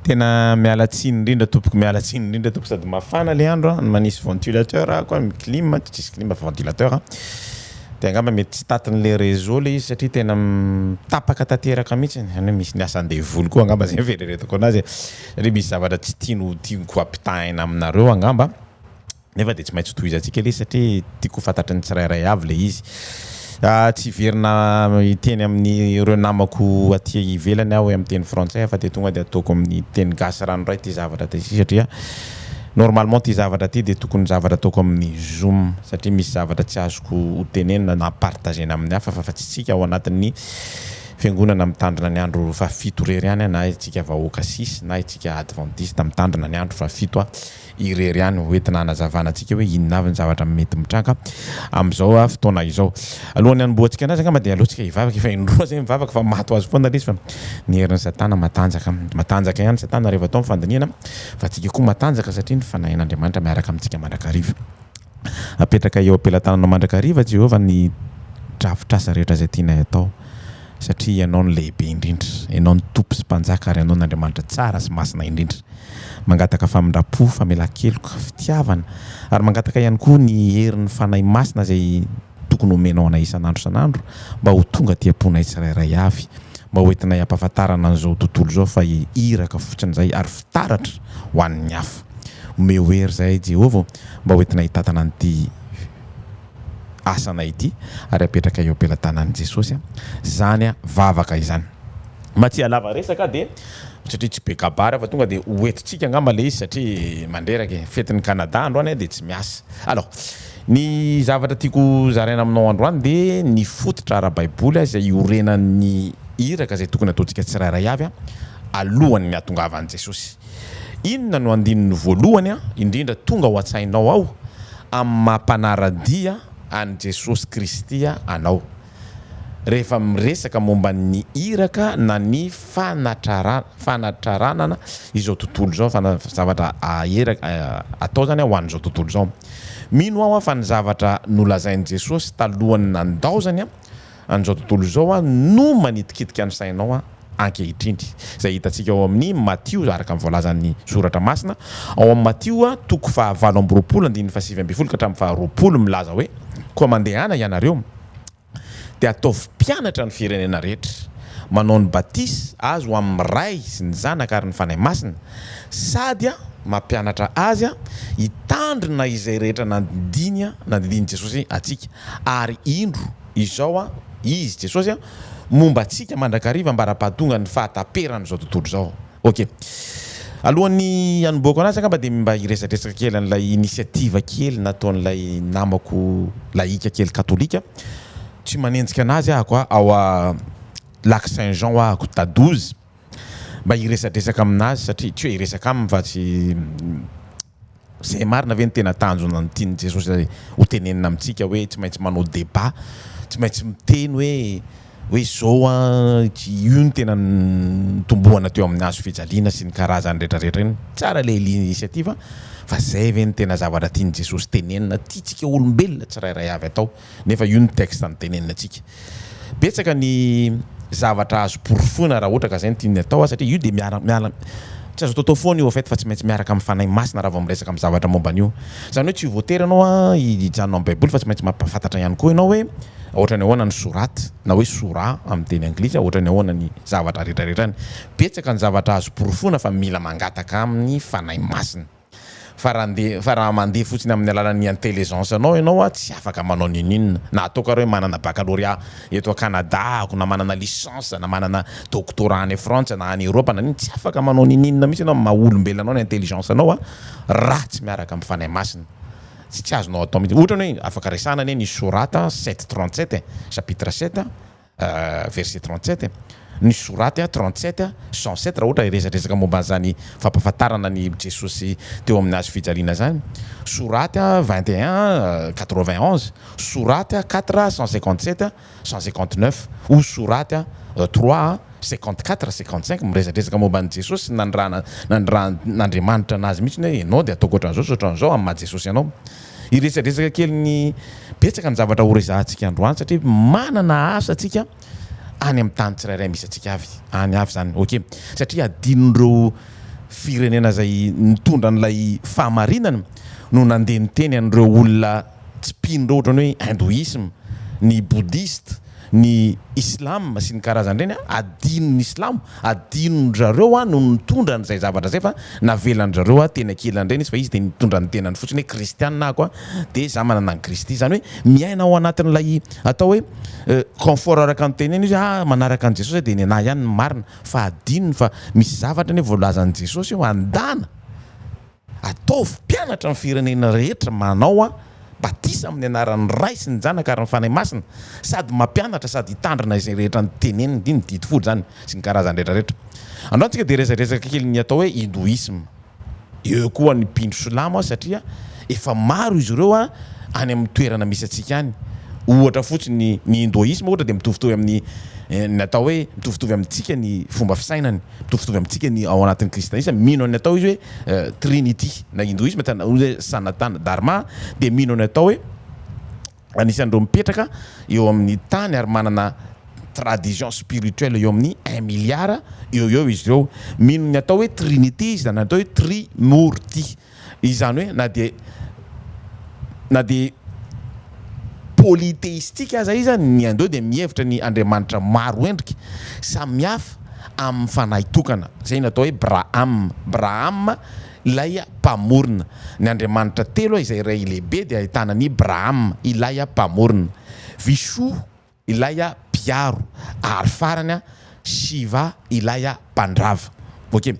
Tena miala tsiny indrindra tompoko, miala tsiny indrindra tompoko, sady mafana le andro an, manisy ventilateur aho koa, clim, tsisy clim fa ventilateur an, de angamba mety tsy tatin'le réseau le izy satria tena tapaka tanteraka mihitsy, zany hoe misy ny asan-devoly koa angamba zay fieritreretako anazy e, satria misy zavatra tsy tiany ho tiako ampitahaina aminareo angamba. Nefa dia tsy maintsy tohizantsika ilay izy satria tiako ho fantatry ny tsirairay avy ilay izy. Tsy hiverina hiteny amin'ireo namako aty ivelany aho hoe amin'ny teny frantsay fa dia tonga dia ataoko amin'ny teny gasy ranoray ity zavatra ity satria normalement ity zavatra ity dia tokony zavatra ataoko amin'ny zoom satria misy zavatra tsy azoko ho tenenina na partagena amin'ny hafa fa tsy tsika ao anatin'ny fiangonana mitandrina ny andro fahafito irery ihany na itsika vahoaka sisy na itsika adventiste mitandrina ny andro fahafito irery ihany ho entina hanazavana antsika hoe inona avy ny zavatra mety mitranga amin'izao fotoana izao. Alohan'ny hanombohantsika anazy angamba dia aleontsika hivavaka, efa indroa zay mivavaka fa maty ho azy foana ilay izy fa ny herin'i satana matanjaka, matanjaka ihany satana rehefa atao ny fandinihana fa antsika koa matanjaka satria ny fanahin'Andriamanitra miaraka amintsika mandrakariva. Apetraka eo am-pelatananao mandrakariva Jehovah ny drafitr'asa rehetra izay tianay atao satria Ianao no lehibe indrindra, Ianao no Tompo sy Mpanjaka ary Ianao no Andriamanitra tsara sy masina indrindra. Mangataka famindram-po, famelan-keloka, fitiavana ary mangataka ihany koa ny herin'ny Fanahy Masina izay tokony homenao anay isan'andro isan'andro mba ho tonga aty am-ponay tsirairay avy, mba ho entinay hampahafantarana an'izao tontolo izao fa iraka fotsiny izay ary fitaratra ho an'ny hafa. Omeo hery izahay Jehovah ô mba ho entinay hitantana an'ity asanay ity ary apetraka eo am-pelatanan'i Jesosy izany vavaka izany. Mba tsy halava resaka dia satria tsy be kabary aho fa tonga dia ho entintsika angamba ilay izy satria mandreraka e, fetin'i Canada androany dia tsy miasa. Alors, ny zavatra tiako zaraina aminao androany dia ny fototra ara-baiboly izay iorenan'ny iraka izay tokony ataontsika tsirairay avy alohan'ny hahatongavan'i Jesosy. Inona no andininy voalohany indrindra tonga ao an-tsainao ao amin'ny maha mpanara-dia an'i Jesosy Kristy anao rehefa miresaka momba ny iraka na ny fanatraranana izao tontolo izao, zavatra atao izany ho an'izao tontolo izao? Mino aho fa ny zavatra nolazain'i Jesosy talohan'ny nandaozany an'izao tontolo izao no manitikitika ny sainao ankehitriny, izay hitantsika ao amin'ny Matio, araka ny voalazan'ny Soratra Masina, ao amin'ny Matio toko faha-28 andininy faha-19 ka hatramin'ny faha-20 milaza hoe, Koa mandehana ianareo, dia ataovy mpianatra ny firenena rehetra, manao ny batisa azy ho amin'ny Ray sy ny Zanaka ary ny Fanahy Masina, sady mampianatra azy hitandrina izay rehetra nandidiany nandidian'i Jesosy antsika, ary indro, izao Izy, Jesosy, momba antsika mandrakariva ambara-pahatongan'ny fahataperan'izao tontolo izao. Ok. Alohan'ny hanombohako anazy angamba dia mba hiresadresaka kely an'ilay initiative kely nataon'ilay namako lahika kely katolika. Tsy manenjika anazy ahako a, ao a Lac Saint Jean ahako Tadoze. Mba hiresadresaka aminazy satria tsy hoe hiresaka aminy fa tsy Zay marina ve ny tena tanjona ny tian'i Jesosy ho tenenina amintsika hoe tsy maintsy manao débat, tsy maintsy miteny hoe hoe zao an, io no tena nitomboana teo amin'ny hazo fijaliana sy ny karazany rehetra rehetra iny. Tsara ilay initiative fa zay ve no tena zavatra tian'i Jesosy tenenina, tiantsika olombelona tsirairay avy atao nefa io no texte notenenina antsika. Betsaka ny zavatra azo porofoina raha ohatra ka zay no tiany atao satria io dia miara miala tsy azo ataotao foana io au fait fa tsy maintsy miaraka amin'ny fanahy masina raha vao miresaka amin'ny zavatra momba an'io. Izany hoe tsy voatery ianao an hijanona amin'ny baiboly fa tsy maintsy mampahafantatra ihany koa ianao hoe ohatran'ny ahoana ny sourate na hoe surah amin'ny teny anglisy ohatran'ny ahoana ny zavatra rehetrarehetra any. Betsaka ny zavatra azo porofoina fa mila mangataka amin'ny fanahy masina. Fa raha ndeha fa raha mandeha fotsiny amin'ny alalan'ny intelligence anao ianao a tsy afaka manao n'inon'inona. Na ataoko ary hoe manana baccalauréat eto a Canada ako na manana licence na manana doctorat any Frantsa na any Europe na n'inona tsy afaka manao n'inon'inona mihitsy ianao amin'ny maha olombelona anao ny intelligence anao a raha tsy miaraka amin'ny Fanahy Masina. Tsy tsy azonao atao mihitsy. Ohatra ny hoe afaka resahana anie ny sourate sept 37 e, chapitre 7 verset 37, ny soraty 37, 107 raha ohatra hiresadresaka momba an'izany fampahafantarana an'i Jesosy teo amin'ny hazo fijaliana izany, soraty 21, 91, soraty 4, 157, 159, ou soraty 3, 54, 55, miresadresaka momba an'i Jesosy sy nanirahana nanirahan'Andriamanitra anazy mihitsy hoe ianao dia ataoko ohatran'izao sy ohatran'izao amin'ny maha Jesosy anao. Hiresadresaka kely ny betsaka ny zavatra horesahantsika androany satria manana asa antsika any amin'ny tany tsirairay misy antsika avy any avy zany. Ok, satria adinon'ireo firenena izay nitondra an'ilay fahamarinana no nandeha niteny an'ireo olona tsy mpino ireo ohatran'ny hoe hindouisme, ny bouddhiste, ny islam sy ny karazany ireny, adinon'ny silamo, adinon-dry zareo no nitondra an'izay zavatra izay fa navelan-dry zareo teny ankilan'ireny izy fa izy dia nitondra ny tenany fotsiny hoe kristianina aho dia za manana an'i Kristy, izany hoe miaina ao anatin'ilay atao hoe confort araka ny teniny izy hoe ah manaraka an'i Jesosy aho dia ny anahy ihany no marina fa adinony fa misy zavatra anie voalazan'i Jesosy eo andana Ataovy mpianatra ny firenena rehetra manao a batisa amin'ny anaran'ny Ray sy ny Janaka ary ny Fanahy Masina, sady mampianatra sady hitandrina izay rehetra noteneniny, dia ny didy folo izany sy ny karazany rehetra rehetra. Androany tsika dia hiresadresaka kely ny atao hoe Hindoisme. Eo koa ny mpino silamo satria efa maro izy ireo any amin'ny toerana misy antsika any. Ohatra fotsiny ny Hindoisme ohatra dia mitovitovy amin'ny ny atao hoe mitovitovy amintsika ny fomba fisainany. Mitovitovy amintsika ny ao anatin'ny kristianisma, mino an'ny atao izy hoe trinity, na hindoisme na hoe sanatana dharma dia mino ny atao hoe anisan'ireo mipetraka eo amin'ny tany ary manana tradition spirituelle eo amin'ny un milliard eo eo izy ireo. Mino ny atao hoe trinity izy na ny atao hoe trimurti. Izany hoe na dia na dia polythéistique aza izy, ny Indeo dia mihevitra ny andriamanitra maro endrika samihafa amin'ny fanahy tokana. Izay no atao hoe Braham. Braham ilay mpamorona. Ny andriamanitra telo izay iray lehibe dia ahitana ny Braham ilay mpamorona. Vishu ilay mpiaro ary farany Shiva ilay mpandrava. Ok.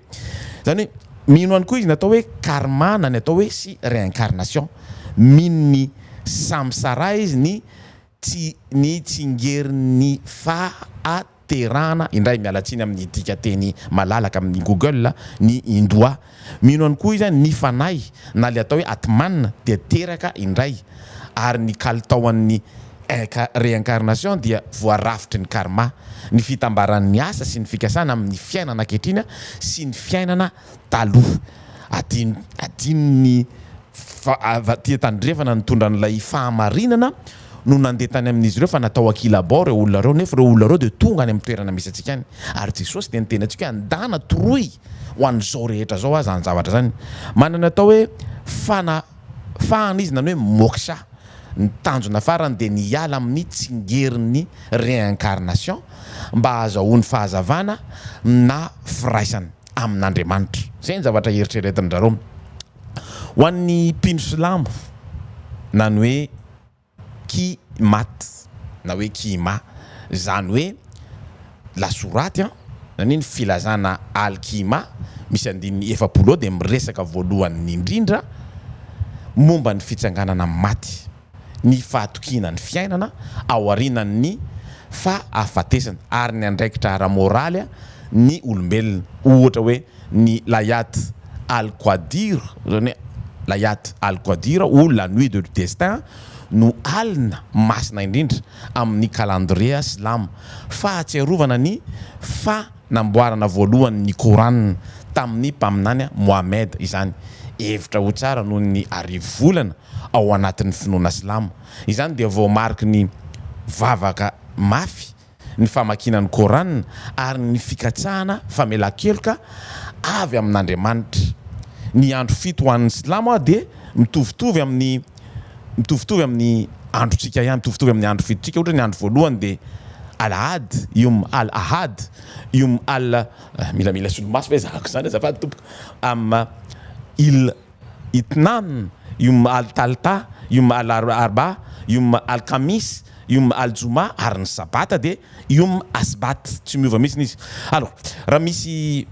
Izany hoe mino ihany koa izy ny atao hoe karma na ny atao hoe sy réincarnation. Mino ny samsara izy ny tsy ny tsingerin'ny fahaterahana indray, miala tsiny amin'ny dika teny malalaka amin'ny google, ny Hindoa. Mino ihany koa izy ny fanahy na ilay atao hoe Atman dia teraka indray ary ny kalitaon'ny réincarnation dia voarafitry ny karma, ny fitambaran'ny asa sy ny fikasana amin'ny fiainana ankehitriny sy ny fiainana taloha. Adino adinon'ny aty an-tandrefana nitondra an'ilay fahamarinana no nandeha tany amin'izy ireo fa natao ankilabao ireo olona ireo nefa ireo olona ireo dia tonga any amin'ny toerana misy antsika any ary Jesosy dia niteny antsika hoe andana toroy ho an'izao rehetra izao aza izany zavatra izany. Manana atao hoe fanafahana izy na ny hoe moksha. Ny tanjona farany dia ny hiala amin'ny tsingerin'ny réincarnation mba hahazahoany fahazavana na firaisana amin'Andriamanitra. Izay ny zavatra eritreretin-dRareo. Ho an'ny mpino silamo na ny hoe Kimat na hoe Kima, izany hoe lasoraty an, izany hoe ny filazana Al-Kima, misy andininy 40 eo dia miresaka voalohany indrindra momba ny fitsanganana amin'ny maty, ny fahatokiana ny fiainana aorianan'ny fahafatesana ary ny andraikitra ara-moraly ny olombelona, ohatra hoe ny Layat al-Qadir, izany hoe Layat al-Qadir ou la nuit de destin no alina masina indrindra amin'ny kalandrie silamo, fahatsiarovana ny fanamboarana voalohany ny Koran tamin'ny mpaminany Mohammed izany, hevitra ho tsara noho ny arivo volana ao anatin'ny finoana silamo. Izany dia voamariky ny vavaka mafy ny famakiana ny Koran ary ny fikatsahana famelan-keloka avy amin'Andriamanitra. Ny andro fito ho an'ny silamo dia mitovitovy amin'ny mitovitovy amin'ny androntsika ihany, mitovitovy amin'ny andro fitontsika, ohatra ny andro voalohany dia Alahady, Yom al Ahad, Yom al mila mila solomaso ve zahako izany azafady tompoko, am il Itnan, Yom al Talta, Yom al Arba, Yom al Khamis, Yom al Juma ary ny Sabata dia Yom Asbat, tsy miova mihitsy izy. Alors, raha misy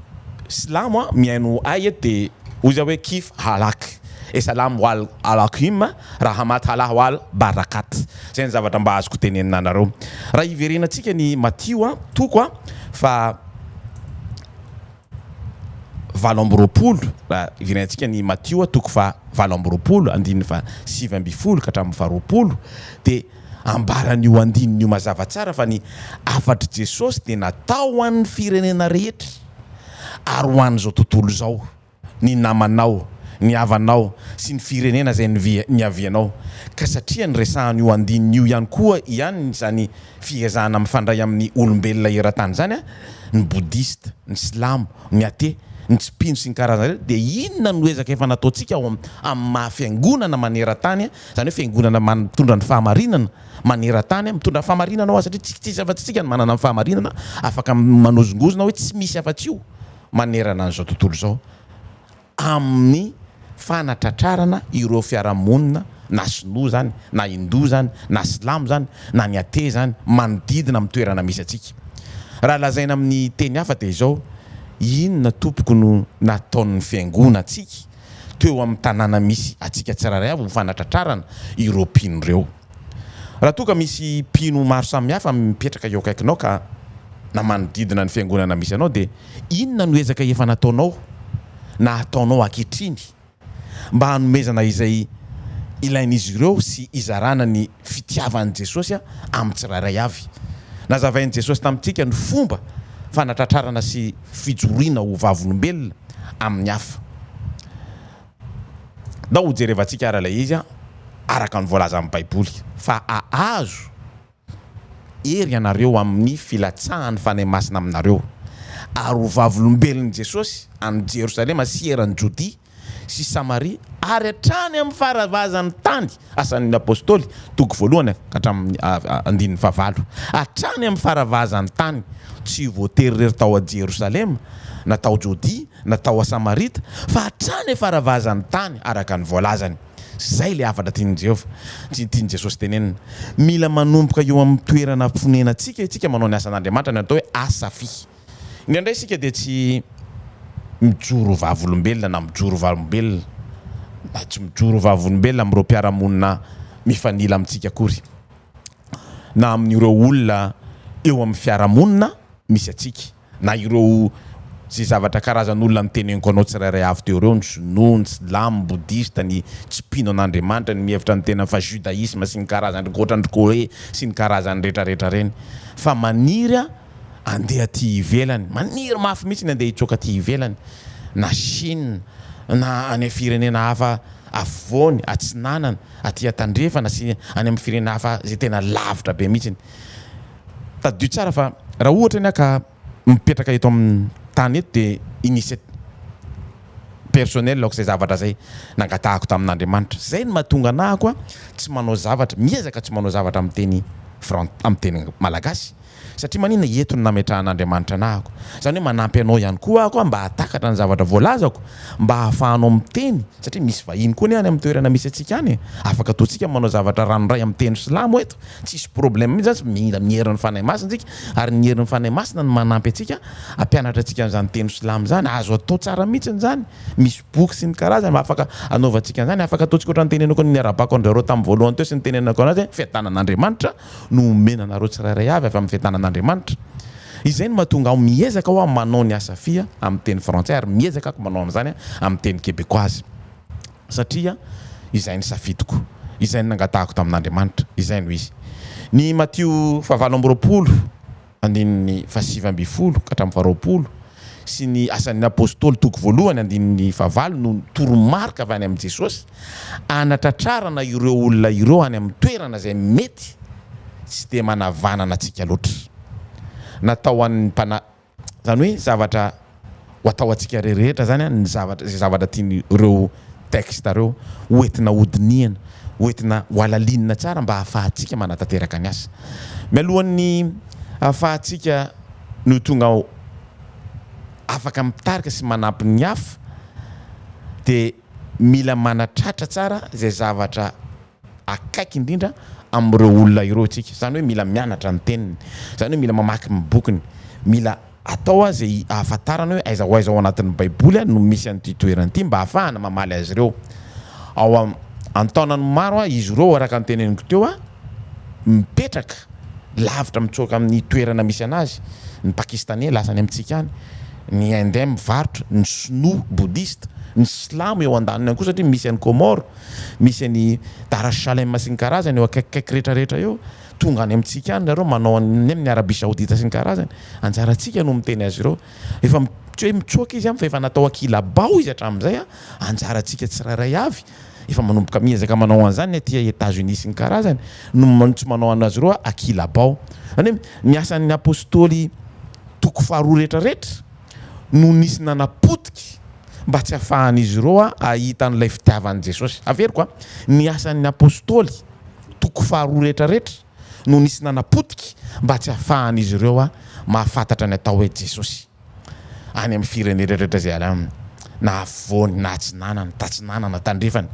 silamo mihaino ahy eto dia hoy za hoe kif halak, esalam wal alakim, rahamat halah wal barakat. Zay ny zavatra mba azoko tenenina anareo. Raha hiverenantsika ny Matio toko fa 28, raha iverenantsika ny Matio toko faha 28 andininy faha 19 ka hatramin'ny faha 20 dia ambaran'io andininy io mazava tsara fa ny hafatr'i Jesosy dia natao ho an'ny firenena rehetra ary ho an'izao tontolo izao. ny namanao, ny havanao sy ny firenena izay niavianao. Ka satria niresahan'io andininy io ihany koa ihany izany fiezahana mifandray amin'ny olombelona eran-tany izany, ny Bodista, ny Silamo, ny Athée, ny tsy mpino sy ny karazany rehetra, dia inona no ezaka efa nataontsika ao amin'ny maha fiangonana maneran-tany, izany hoe fiangonana mitondra ny fahamarinana maneran-tany, mitondra ny fahamarinana hoa satria tsy tsisy afa-tsy isika no manana ny fahamarinana, afaka manozongozona hoe tsy misy afa-tsy io manerana an'izao tontolo izao. amin'ny fanatratrarana ireo fiarahamonina na sinoa izany na hindoa izany na silamo izany na ny athée izany manodidina amin'ny toerana misy antsika. Raha lazaina amin'ny teny hafa dia izao, inona tompoko no nataon'ny fiangonantsika teo amin'ny tanàna misy antsika tsirairay avy ho fanatratrarana ireo mpino ireo? Raha toa ka misy mpino maro samihafa mipetraka eo akaikinao ka na manodidina ny fiangonana misy anao dia Inona no ezaka efa nataonao na ataonao ankehitriny mba hanomezana izay ilain'izy ireo sy hizarana ny fitiavan'i Jesosy amin'ny tsirairay avy? Nazavain'i Jesosy tamintsika ny fomba fanatratrarana sy fijoroana ho vavolombelona amin'ny hafa. Ndao hojerevantsika ary ilay izy araka ny voalazan'ny Baiboly fa hahazo hery ianareo amin'ny filatsahan'ny Fanahy Masina aminareo, ary ho vavolombelon'i Jesosy any Jerosalema sy eran'i Jodia sy Samaria ary hatrany amin'ny faravazan'ny tany, Asan'ny Apostoly, toko voalohany ka hatramin'ny andininy fahavalo. Hatrany amin'ny faravazan'ny tany, tsy voatery irery tao Jerosalema, na tao Jodia, na tao Samarita, fa hatrany faravazan'ny tany, araka ny voalazany. Izay ilay hafatra tian'i Jehovah, tian'i Jesosy tenenina. Mila manomboka eo amin'ny toerana fonenantsika isika manao ny asan'Andriamanitra, ny atao hoe asa fy. Indraindray isika dia tsy mijoro vavolombelona na mijoro vavolombelona na tsy mijoro vavolombelona amin'ireo mpiara-monina mifanila amintsika akory, na amin'ireo olona eo amin'ny fiarahamonina misy antsika. na ireo ze zavatra karazan'olona noteneniko anao tsirairay avy teo ireo, ny sinoa, ny silamo, ny bodista, ny tsy mpino an'Andriamanitra, ny mihevitra ny tenany fa judaisme sy ny karazany ohatran'ny Koe sy ny karazany retraretra ireny fa maniry andeha aty ivelany, maniry mafy mihitsy ny andeha hitsoaka aty ivelany na Chine na any firenena hafa afovoany, atsinanana, aty atandrefana sy any amin'ny firenena hafa ze tena lavitra be mihitsiny. Tadidio tsara fa raha ohatra ny ahy ka mipetraka eto amin'ny tany eto dia initiative personnel aok'izay zavatra zay nangatahako tamin'Andriamanitra. Zay no mahatonga anah koa tsy manao zavatra, miezaka tsy manao zavatra amin'ny teny fran- amin'ny teny malagasy satria maninona eto no nametrahan'Andriamanitra anahako. Zany hoe manampy anao ihany koa aho koa mba hahatakatra ny zavatra voalazako mba hahafahanao miteny satria misy vahiny koa anie any amin'ny toerana misy antsika any e. Afaka ataontsika manao zavatra ranoray amin'ny teny silamo eto. Tsisy problème mihitsy zany, mila ny herin'ny Fanahy Masina tsika, ary ny herin'ny Fanahy Masina no manampy antsika hampianatra antsika an'izany teny silamo izany, azo atao tsara mihitsy izany, misy boky sy ny karazany afaka anaovantsika an'izany, afaka ataontsika ohatran'ny tenenako ny niarabako an-dRareo tamin'ny voalohany teo sy ny tenenako anazy hoe fiadanan'Andriamanitra no omena anareo tsirairay avy avy amin'ny fiadanan'Andriamanitra. Izay no mahatonga aho miezaka hoa manao ny asa fia amin'ny teny frantsay ary miezaka ako manao an'izany amin'ny teny quebecoise. Satria izay ny safidiko, izay ny nangatahako tamin'Andriamanitra, izay no izy. Ny Matio fahavalo amby 20, andininy faha-19 ka hatramin'ny faha-20, sy ny Asan'ny Apostoly toko voalohany andininy fahavalo no toromarika avy any amin'i Jesosy hanatratrarana ireo olona ireo any amin'ny toerana izay mety tsy dia manavanana antsika loatra. Natao ho an'ny mpana. Izany hoe zavatra ho atao antsika rehetra zany ny zavatra izay zavatra tian'ireo texte ireo ho entina hodinihana, ho entina ho halalinina tsara mba hahafahantsika manatanteraka ny asa. Mialohan'ny hahafahantsika no tonga afaka mitarika sy manampy ny hafa dia mila manatratra tsara izay zavatra akaiky indrindra amin'ireo olona ireo isika. Izany hoe mila mianatra ny teniny, izany hoe mila mamaky ny bokiny, mila atao izay ahafantarana hoe aiza ho aiza ao anatin'ny Baiboly no misy an'ity toerana ity mba hahafahana mamaly azy ireo. Ao an-taonany maro izy ireo araka ny teneniko teo mipetraka lavitra mitsoaka amin'ny toerana misy anazy, ny Pakistaney lasa any amintsika any, ny Indien mivarotra, ny Sinoa Boudhiste, ny Silamo eo andaniny ihany koa satria misy an'i Comores. Misy an'i Dar es Shalem sy ny karazany eo akaikikaiky rehetra rehetra eo, tonga any amintsika any nareo manao any amin'ny Arabie Saoudite sy ny karazany, anjarantsika no miteny azy ireo, efa tsy hoe mitsoaka izy fa efa natao ankilabao izy hatramin'izay an, anjarantsika tsirairay avy, efa manomboka miezaka manao an'izany ny aty Etats Unis sy ny karazany, no tsy manao an'azy ireo ankilabao, izany hoe ny asan'ny apostoly toko faharoa rehetra rehetra. no nisy nanapotiky mba tsy hahafahan'izy ireo hahita an'ilay fitiavan'i Jesosy. Averiko a, ny asan'ny apostoly toko faharoa rehetrarehetra no nisy nanapotiky mba tsy hahafahan'izy ireo mahafantatra ny atao hoe Jesosy. Any amin'ny firenena rehetrarehetra izay any, na afovoany, na atsinanana, tatsinanana, tandrefana,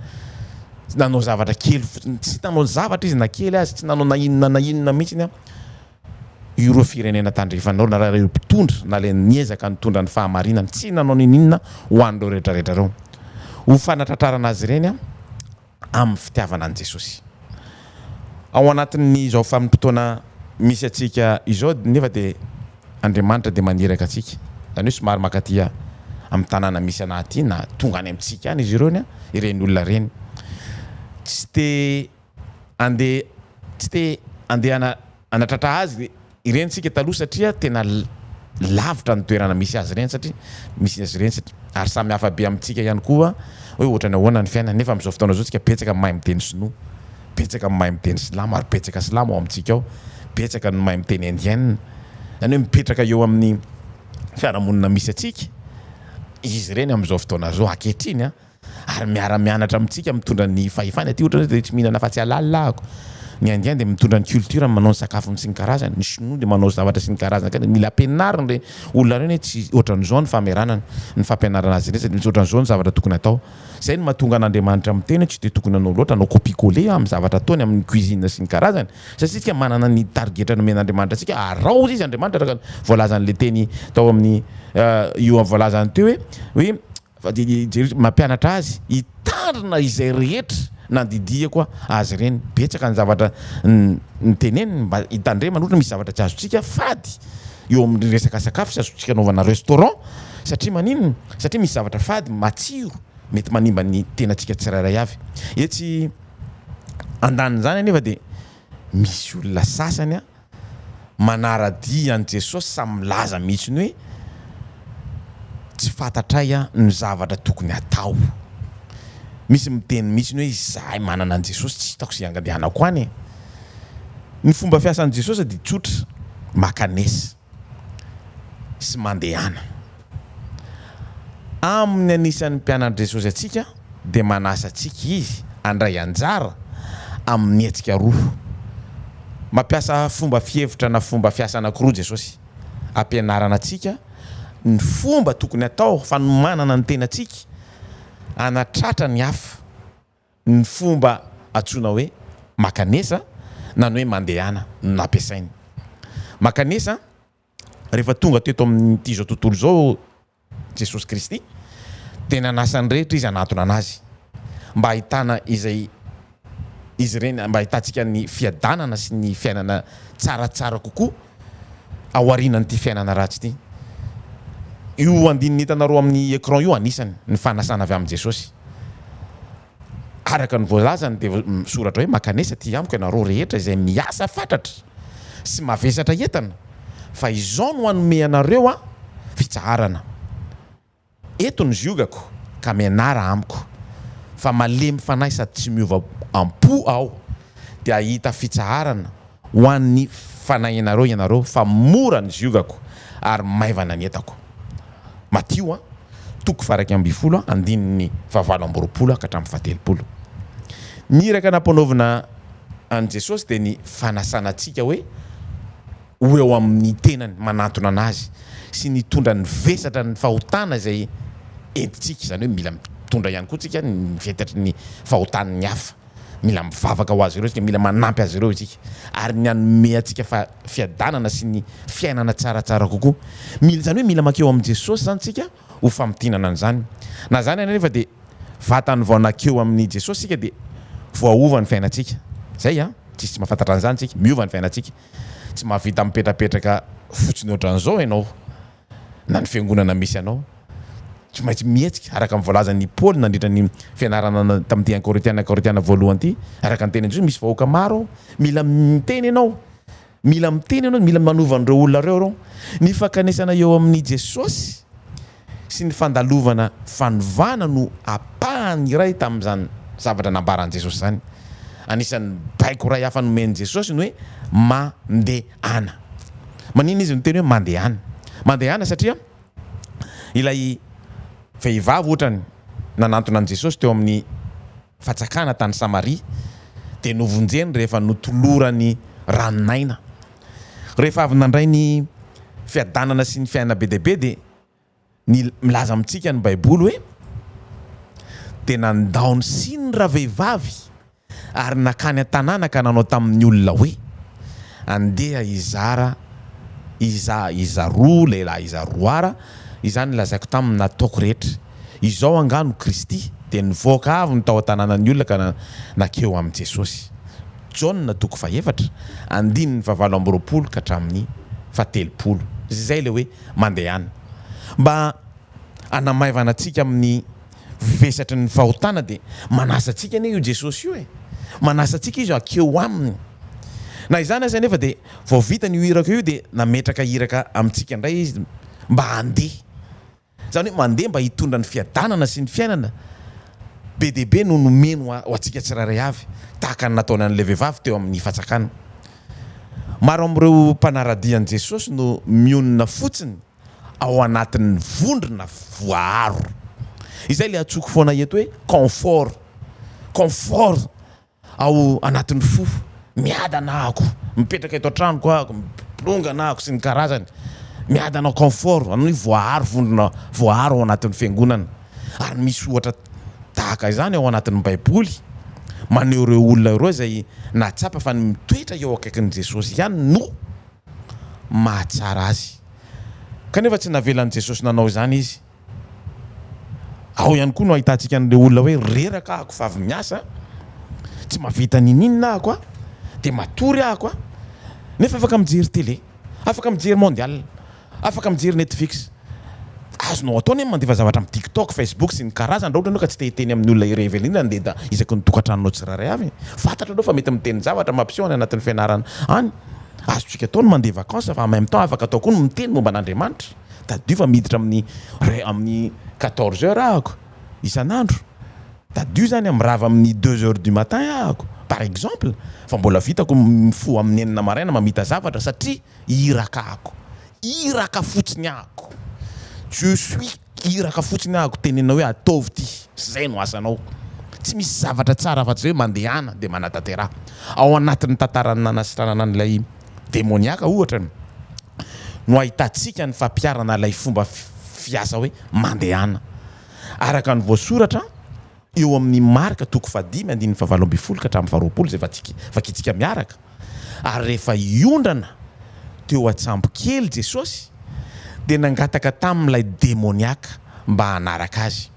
nanao zavatra kely fotsiny, tsy nanao zavatra izy na kely aza, tsy nanao na inona na inona mihitsy ireo firenena tandrefana ireo, na ireo mpitondra, na ilay niezaka nitondra ny fahamarinana, tsy nanao n'inon'inona ho an'ireo rehetrarehetra ireo. Ho fanatratrarana azy ireny amin'ny fitiavana an'i Jesosy. Ao anatin'izao vanim-potoana misy antsika izao nefa dia Andriamanitra dia maniraka antsika, izany hoe somary mankaty amin'ny tanàna misy anah aty na tonga any amintsika any izy ireo, ireny olona ireny. Tsy te andeha tsy te andeha hanatratra azy ireny tsika taloha satria tena lavitra ny toerana misy azy ireny satria misy azy ireny satria ary samy hafa be amintsika ihany koa hoe ohatrany ahoana ny fiainana nefa amin'izao fotoana izao tsika betsaka ny mahay miteny sinoa, betsaka ny mahay miteny silamo ary betsaka silamo ao amintsika ao, betsaka ny mahay miteny indienne, izany hoe mipetraka eo amin'ny fiarahamonina misy antsika izy ireny amin'izao fotoana izao ankehitriny an. ary miara mianatra amintsika mitondra ny fahefany aty ohatra hoe tsy mihinana afa-tsy halal ahako ny indien dia mitondra ny culture manao ny sakafony sy ny karazany ny sinoa dia manao zavatra sy ny karazany ka mila ampianarina ireny olona ireny hoe tsy ohatran'izao ny fameranana ny fampianarana azy ireny satria tsy ohatran'izao ny zavatra tokony atao izay no mahatonga an'Andriamanitra miteny hoe tsy dia tokony hanao loatra hanao copie coller amin'ny zavatra ataony amin'ny cuisine sy ny karazany satria isika manana ny tarigetra nomen'Andriamanitra antsika araho izy Andriamanitra araka ny voalazan'ilay teny tao amin'ny io voalazany teo hoe hoe Fa dia jereo, mampianatra azy hitandrina izay rehetra nandidiako azy ireny. Betsaka ny zavatra niteneniny mba hitandremana, ohatra misy zavatra tsy azontsika fady eo amin'ny resaka sakafo, tsy azontsika anaovana restaurant satria maninona? Satria misy zavatra fady matsiro mety manimba ny tenantsika tsirairay avy. Etsy andanin'izany anefa dia misy olona sasany manara-dia an'i Jesosy samy milaza mihitsy ny hoe tsy fantatray ny zavatra tokony hatao. Misy miteny mihitsy ny hoe izahay manana an'i Jesosy tsy hitako izay andehanako any e. Ny fomba fiasan'i Jesosy dia tsotra, makanesa. sy mandehana. Amin'ny anisan'ny mpianatr'i Jesosy antsika dia manasa antsika Izy handray anjara amin'ny hetsika roa. Mampiasa fomba fihevitra na fomba fiasa anankiroa Jesosy hampianarana antsika ny fomba tokony hatao fanomanana ny tenantsika hanatratra ny hafa. Ny fomba antsoina hoe makanesa na ny hoe mandehana no nampiasainy. Makanesa, rehefa tonga teto amin'ity izao tontolo izao Jesosy Kristy, dia nanasa ny rehetra Izy hanatona an'Azy, mba hahitana izay izy ireny, mba hahitantsika ny fiadanana sy ny fiainana tsaratsara kokoa aorianan'ity fiainana ratsy ity. Io andininy hitanareo amin'ny écran io anisany ny fanasana avy amin'i Jesosy. Araka ny voalazany dia misoratra hoe mankanesa aty amiko ianareo rehetra izay miasa fatratra sy mavesatra entana fa izao no hanome anareo aho fitsaharana. Eto ny ziogako ka mianara amiko fa malemy fanahy sady tsy miova am-po aho dia hahita fitsaharana ho an'ny fanahinareo ianareo fa mora ny ziogako ary maivana ny entako. Matio toko faha-11 andininy faha-28 ka hatramin'ny faha-30. Ny iraka nampanaovina an'i Jesosy dia ny fanasana antsika hoe ho eo amin'ny tenany, manantona an'Azy sy ny hitondra ny vesatra ny fahotana izay entintsika, izany hoe mila mitondra ihany koa tsika ny vetatry ny fahotan'ny hafa. Mila mivavaka ho azy ireo isika, mila manampy azy ireo isika, ary ny hanome antsika fa fiadanana sy ny fiainana tsaratsara kokoa. Mila, izany hoe mila mankeo amin'i Jesosy izany isika ho famintinana an'izany. Na izany anefa dia vatany vao nankeo amin'i Jesosy isika dia voaova ny fiainantsika. Izay an, tsisy tsy mahafantatra an'izany isika, miova ny fiainantsika. Tsy mahavita mipetrapetraka fotsiny ohatran'izao ianao. na ny fiangonana misy anao. Tsy maintsy mihetsika, araka ny voalazan'i Paoly nandritra ny fianarana tamin'ity Korintiana Korintiana voalohany ity, araka ny tenin'i Jesosy, misy vahoaka maro ao, mila miteny ianao, mila miteny ianao, mila manova an'ireo olona ireo ianao. Ny fankanesana eo amin'i Jesosy sy ny fandalovana fanovana no ampahany iray tamin'izany zavatra nambaran'i Jesosy izany. Anisan'ny baiko iray hafa nomen'i Jesosy ny hoe mandehana. Maninona izy miteny hoe mandehana? Mandehana satria. Ilay vehivavy ohatrany nanantona an'i Jesosy teo amin'ny fatsakana tany Samaria dia novonjeny rehefa notolorany ranon'aina. Rehefa avy nandray ny fiadanana sy ny fiainana be dia be dia ny milaza amintsika ny Baiboly hoe dia nandao ny siny ravehivavy ary nankany an-tanàna ka nanao tamin'ny olona hoe, Andeha hizara iza izaroa lehilahy izaroa ara, izany nolazaiko taminy nataoko rehetra. Izao angaha no Kristy? Dia nivoaka avy ny tao an-tanànan'ny olona ka nankeo amin'i Jesosy. Jaona toko fahefatra, andininy fahavalo amby 20 ka hatramin'ny fahatelopolo. Izay ilay hoe mandehana. Mba hanamaivana antsika amin'ny vesatry ny fahotana dia manasa antsika anie io Jesosy io e! Manasa antsika Izy hakeo Aminy. Na izany aza anefa dia vao vitany io iraka io dia nametraka iraka amintsika indray Izy mba handeha. Izany hoe mandeha mba hitondra ny fiadanana sy ny fiainana be dia be no nomeny ho antsika tsirairay avy, tahaka ny nataony an'ilay vehivavy teo amin'ny fatsakana. Maro amin'ireo mpanara-dia an'i Jesosy no mionona fotsiny ao anatin'ny vondrona voaaro. Izay ilay antsoiko foana eto hoe confort. Confort ao anatin'ny fo. Miadana ahako, mipetraka eto an-tranoko ahako, mibolongana ahako sy ny karazany. Miadana confort, izany hoe voaaro vondrona voaaro ao anatin'ny fiangonana. Ary misy ohatra tahaka izany ao anatin'ny Baiboly, maneho ireo olona ireo izay nahatsapa fa ny mitoetra eo akaikin'i Jesosy ihany no mahatsara azy. Kanefa tsy navelan'i Jesosy nanao izany izy. Ao ihany koa no ahitantsika an'ireo olona hoe reraka ahako fa avy miasa, tsy mahavita ninininona ahako a, dia matory ahako a, nefa afaka mijery télé, afaka mijery mondial. Afaka mijery Netflix. Azonao atao anie ny mandefa zavatra amin'ny TikTok, Facebook sy ny karazany raha ohatra ianao ka tsy te hiteny amin'ny olona irery indrindra andeha da isaky ny tokantranonao tsirairay avy. Fantatro aloha fa mety miteny zavatra mampiseho any anatin'ny fianarana any. Azontsika atao ny mandeha vacances fa en même temps afaka atao koa ny miteny momba an'Andriamanitra. Tadidio fa miditra amin'ny amin'ny 14 heures ahako isan'andro. Tadidio zany mirava amin'ny deux heures du matin ahako par exemple fa mbola vitako mifoha amin'ny enina maraina mamita zavatra satria Iraka ako. Iraka fotsiny ako. Je suis iraka fotsiny ako tenenina hoe ataovy ty. Zay no asanao. Tsy misy zavatra tsara afa-tsy hoe mandehana dia manatanterà. Ao anatin'ny tantaran'ny nanasitranana an'ilay demoniaka ohatra no ahitantsika ny fampiharana ilay fomba fiasa hoe mandehana. Araka ny voasoratra eo amin'ny Marka toko fahadimy andininy fahavalo ambin'ny folo ka hatramin'ny faharoapolo izay vakintsika miaraka. Ary rehefa hiondrana teo an-tsambo kely Jesosy, dia nangataka taminy ilay demoniaka mba hanaraka azy.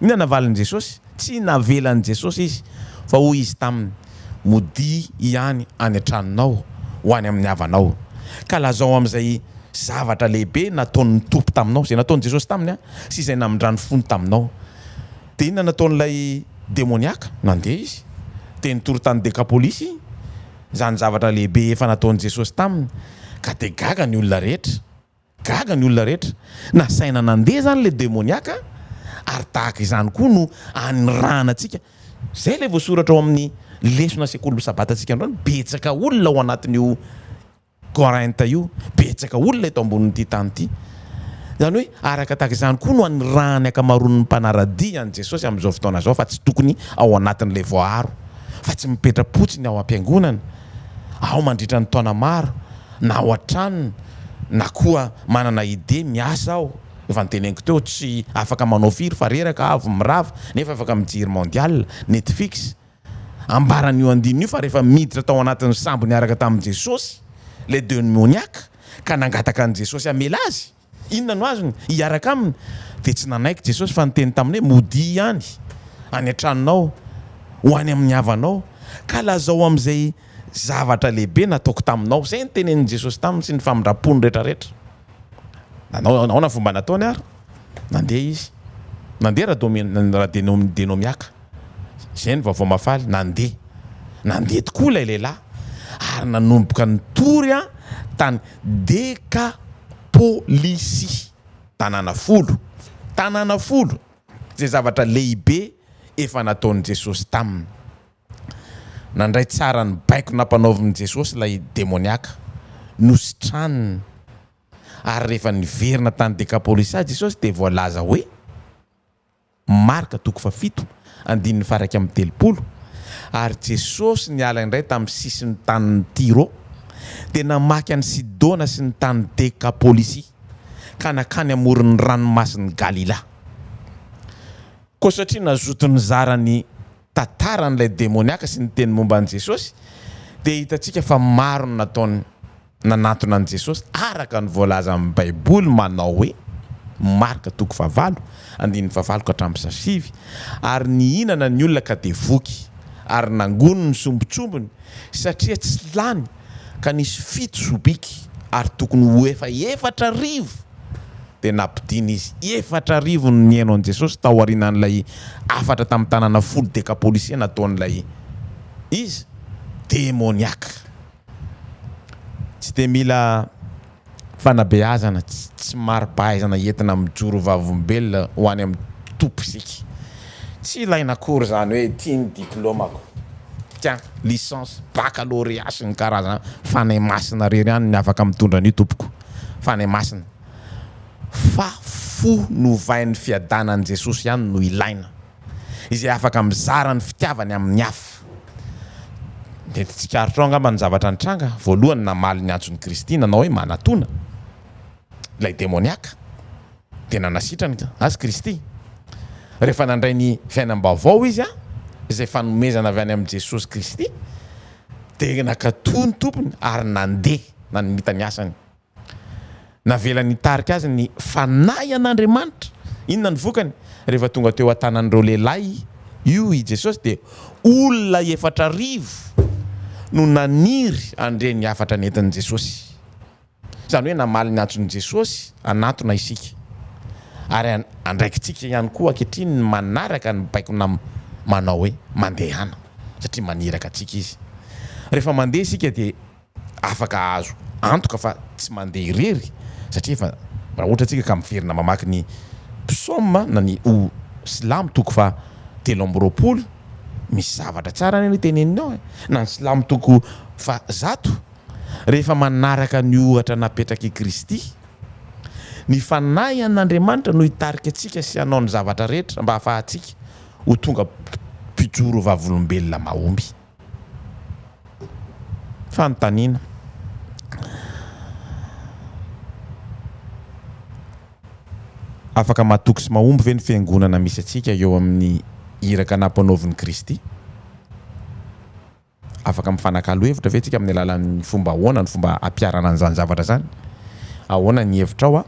Inona navalin'i Jesosy? Tsy navelan'i Jesosy izy, fa hoy izy taminy, Modia ihany any an-tranonao, ho any amin'ny havanao, ka lazao amin'izay zavatra lehibe nataon'ny Tompo taminao, izay nataon'i Jesosy taminy, sy izay namindrany fony taminao. Dia inona nataon'ilay demoniaka? Nandeha izy, dia nitory tany Dekapolisy izany zavatra lehibe efa nataon'i Jesosy taminy, ka dia gaga ny olona rehetra. Gaga ny olona rehetra. Nasaina nandeha izany ilay demoniaka, ary tahaka izany koa no anirahana antsika. Izay ilay voasoratra ao amin'ny lesona sekoly sabatantsika androany, betsaka olona ao anatin'io Corinth io, betsaka olona eto ambonin'ity tany ity. Izany hoe araka tahaka izany koa no anirahan'ny ankamaroan'ny mpanara-dia an'i Jesosy amin'izao fotoana izao fa tsy tokony ao anatin'ilay voaaro, fa tsy mipetra-potsiny ao am-piangonana, ao mandritra ny taona maro, na ao an-tranony, na koa manana idée miasa ao, efa noteneniko teo, tsy afaka manao firy fa reraka avy mirava, nefa afaka mijery mondial, Netflix. Ambaran'io andininy io fa rehefa miditra tao anatin'ny sambo niaraka tamin'i Jesosy ilay demoniaka ka nangataka an'i Jesosy hamela azy, inona no azony? Hiaraka aminy. Dia tsy nanaiky Jesosy fa niteny taminy hoe, Modia ihany any an-tranonao, ho any amin'ny havanao, ka lazao amin'izay zavatra lehibe nataoko taminao. Izay no tenenin'i Jesosy taminy sy ny famindram-pony rehetrarehetra. Nanao ahoana ny fomba nataony ary? Nandeha izy. Nandeha Radenomiaka. Izay ny vaovao mahafaly, nandeha. Nandeha tokoa ilay lehilahy ary nanomboka nitory tany Dekapolisy, tanàna folo. Tanàna folo, izay zavatra lehibe efa nataon'i Jesosy taminy. Nandray tsara ny baiko nampanaovin'i Jesosy ilay demoniaka. Nositraniny. Ary rehefa niverina tany Dekapolisa Jesosy dia voalaza hoe, Marka toko fahafito, andininy faha-31, Ary Jesosy niala indray tamin'ny sisin'ny tanin'i Tyro, dia namaky an'i Sidona sy ny tany Dekapolisy, ka nankany amoron'ny ranomasin'i Galila. Koa satria nazoto nizara ny tantaran'ilay demoniaka sy niteny momba an'i Jesosy, dia hitantsika fa maro ny nataony nanantona an'i Jesosy araka ny voalazan'ny Baiboly manao hoe, Marka toko fahavalo, andininy fahavalo ka hatramin'ny fahasivy, Ary nihinana ny olona ka dia voky, ary nangoniny ny sombintsombiny, satria tsy lany, ka nisy fito sobiky, ary tokony ho efa 4000, dia nampidina izy. 4000 no nihaino an'i Jesosy tao aorianan'ilay hafatra tamin'ny tanàna folo dekapolisia nataon'ilay izy demoniaka. Tsy dia mila fanabeazana, tsy mari-pahaizana entina mijoro vavolombelona ho any amin'ny Tompo isika. Tsy ilaina akory izany hoe ity ny diplaomako, tiens, licence, baccalauréat sy ny karazana, Fanahy Masina irery ihany ny afaka mitondra an'io tompoko, Fanahy Masina. Fa fo novain'ny fiadanan'i Jesosy ihany no ilaina. izay afaka mizara ny fitiavany amin'ny hafa. Mety tsikaritrao angamba ny zavatra nitranga. Voalohany, namaly ny antson'i Kristy nanao hoe manatona ilay demoniaka, dia nanasitrana azy Kristy. Rehefa nandray ny fiainam-baovao izy, izay fanomezana avy any amin'i Jesosy Kristy, dia nankatò ny Tompony ary nandeha nanomita ny asany. Navelany hitarika azy ny Fanahy an'Andriamanitra. Inona no vokany? Rehefa tonga teo an-tanan'ireo lehilahy io i Jesosy dia olona 4000 no naniry handre ny hafatra nentin'i Jesosy. Izany hoe namaly ny antson'i Jesosy hanatona isika. Ary andraikitsika ihany koa ankehitriny ny manaraka ny baikona manao hoe mandehana, satria maniraka antsika Izy. Rehefa mandeha isika dia afaka ahazo antoka fa tsy mandeha irery satria efa raha ohatra tsika ka miverina mamaky ny psaume na ny o silamo toko faha 23 misy zavatra tsara anie teneniny ao e na ny silamo toko faha 100 rehefa manaraka ny ohatra napetrak'i Kristy ny fanahy an'Andriamanitra no hitarika antsika sy hanao ny zavatra rehetra mba hahafahantsika ho tonga mpijoro vavolombelona mahomby. Fanontaniana. Afaka matoky sy mahomby ve ny fiangonana misy antsika eo amin'ny iraka nampanaovin'i Kristy? Afaka mifanakalo hevitra ve tsika amin'ny alalan'ny fomba ahoana ny fomba ampiharana an'izany zavatra izany? Ahoana ny hevitrao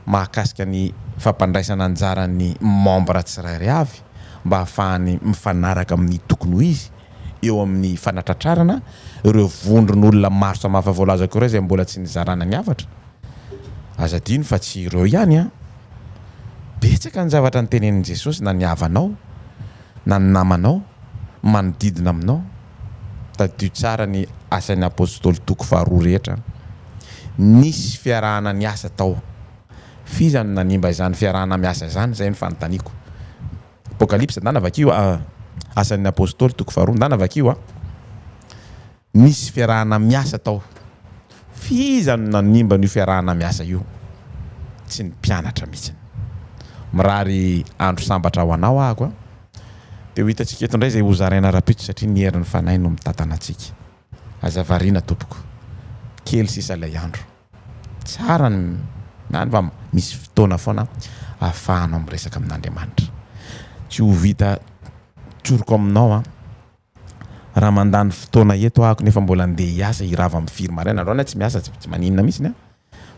mahakasika ny fampandraisana anjaran'ny membre tsirairay avy mba hahafahany mifanaraka amin'ny tokony ho izy eo amin'ny fanatratrarana ireo vondron'olona maro samihafa voalazako ireo izay mbola tsy nizarana ny hafatra. Aza adino fa tsy ireo ihany an! Betsaka ny zavatra notenenin'i Jesosy na ny havanao na ny namanao manodidina aminao. Tadidio tsara ny Asan'ny Apostoly toko faharoa rehetra. Nisy fiarahana niasa tao. F'iza no nanimba izany fiarahana miasa izany? Izay no fanontaniako. Apokalypsa, ndana vakio a. Asan'ny Apostoly toko faharoa, ndana vakio a. Nisy fiarahana miasa tao. F'iza no nanimba an'io fiarahana miasa io? Tsy ny mpianatra mihitsy. Mirary andro sambatra ho anao ahako a. Dia ho hitantsika eto indray izay hozaraina rahampitso satria ny herin'ny Fanahy no mitantana antsika. Aza variana tompoko. Kely sisa ilay andro. Tsara ny any fa misy fotoana foana ahafahanao miresaka amin'Andriamanitra. Tsy ho vita tsoriko aminao an. Raha mandany fotoana eto ahako nefa mbola andeha hiasa hirava amin'ny firy maraina. Androany aho tsy miasa tsy maninona mihitsy an.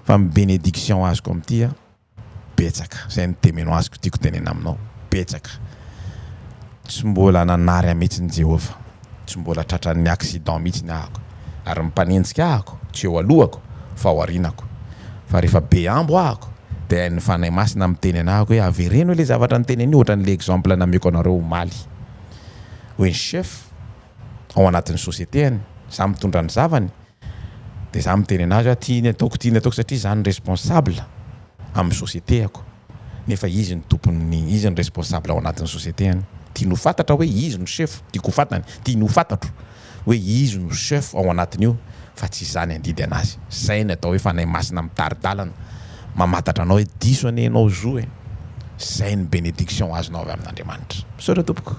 Fa ny bénédiction azoko amin'ity an. Betsaka, zay no temeno azoko tiako tenena aminao, betsaka. Tsy mbola nanary ahy mihitsy ny Jehovah, tsy mbola tratran'ny accident mihitsy ny ahako, ary ny mpanenjika ahako tsy eo alohako fa ao aorianako. Fa rehefa be ambo ahako dia hain'ny Fanahy Masina miteny anahako hoe avereno ilay zavatra nitenenio, ohatran'ilay exemple nameko anareo omaly hoe ny chef ao anatin'ny société-ny, za mitondra ny zavany, de za miteny anazy hoe ty ny ataoko ty ny ataoko satria za no responsable amin'ny société-ako nefa izy no tompon'ny izy no responsable ao anatin'ny société-ny tiany ho fantatra hoe izy no chef tiako ho fantany tiany ho fantatro hoe izy no chef ao anatin'io. fa tsy izany handidy anazy. Zay ny atao hoe Fanahy Masina mitari-dalana, mamantatra anao hoe diso anie ianao zo e! Zay ny bénédiction azonao avy amin'Andriamanitra. Misaotra tompoko.